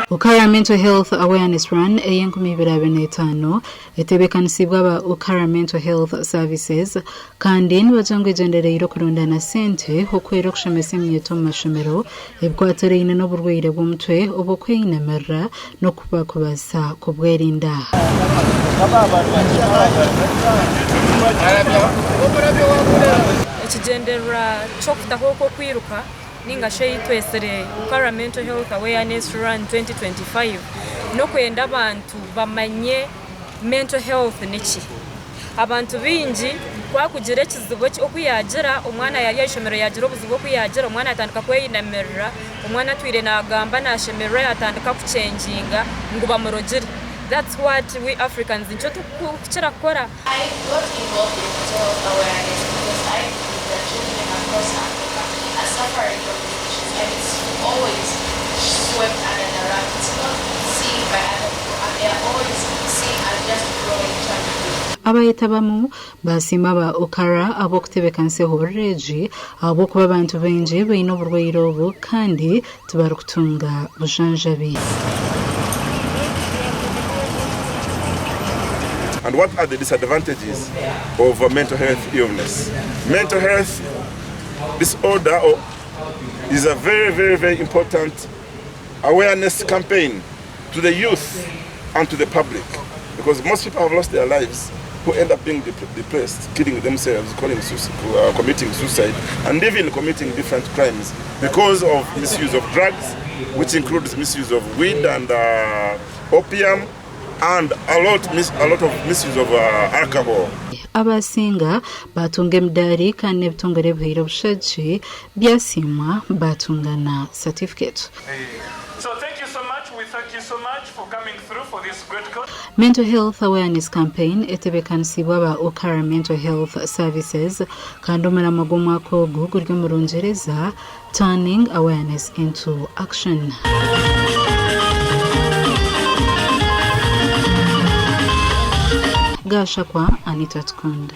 Ukara Mental Health Awareness Run ey'enkumi ibiri abiri n'etaano etebeekanisiibwe aba Ukara Mental Health Services kandi nibagira ngu egyendereire okurundaana sente okuhwera okushomesa eminyeeto omu mashomero ebikwatiraine n'oburwaire bw'omutwe obw'okweinamirira n'oku barikubaasa kubwerinda. Ekigyendererwa ky'okutaho oku okwiruka ninga shi ei twetsire Ukara Mental Health Awareness Run 2025 n'okwenda abantu bamanye mental health niki. Abantu baingi ku akugira ekizibu oku yaagira omwana yaaba ari aha ishomero yaagira obuzibu oku yaagira omwana yatandika kweyinamirira, omwana atwire naagamba naashemererwa yaatandika kukyenginga ngu bamurogire. That's what we Africans nikyo turikukira kukora. I got involved in mental health awareness because I believe that children across Africa are suffering from these issues and it's always swept under the rug. It's not seen by other people and they are always seen as just growing challenges. Abayetabamu baasiima aba Okara ahabw'okutebeekanisa ehururu egi ahabw'okuba abantu baingi baine oburwaire obu kandi tibarikutunga bujanjabi. And what are the disadvantages of a mental health illness? Mental health disorder or is a very, very, very important awareness campaign to the youth and to the public because most people have lost their lives who end up being depressed, killing themselves, calling committing suicide, and even committing different crimes because of misuse of drugs, which includes misuse of weed and opium, and a lot, a lot of misuse of alcohol. Abasinga baatunga emidaari kandi n'ebitongore ebihaire obushagiki byasiimwa baatunga na satifiketi. Mental Health Awareness Campaign etebeekanisiibwe aba Okara Mental Health Services kandi omuramwa gw'omwaka ogu guri omu Rungyereza, Turning Awareness into Action. Gashakwa Anita Tukunda.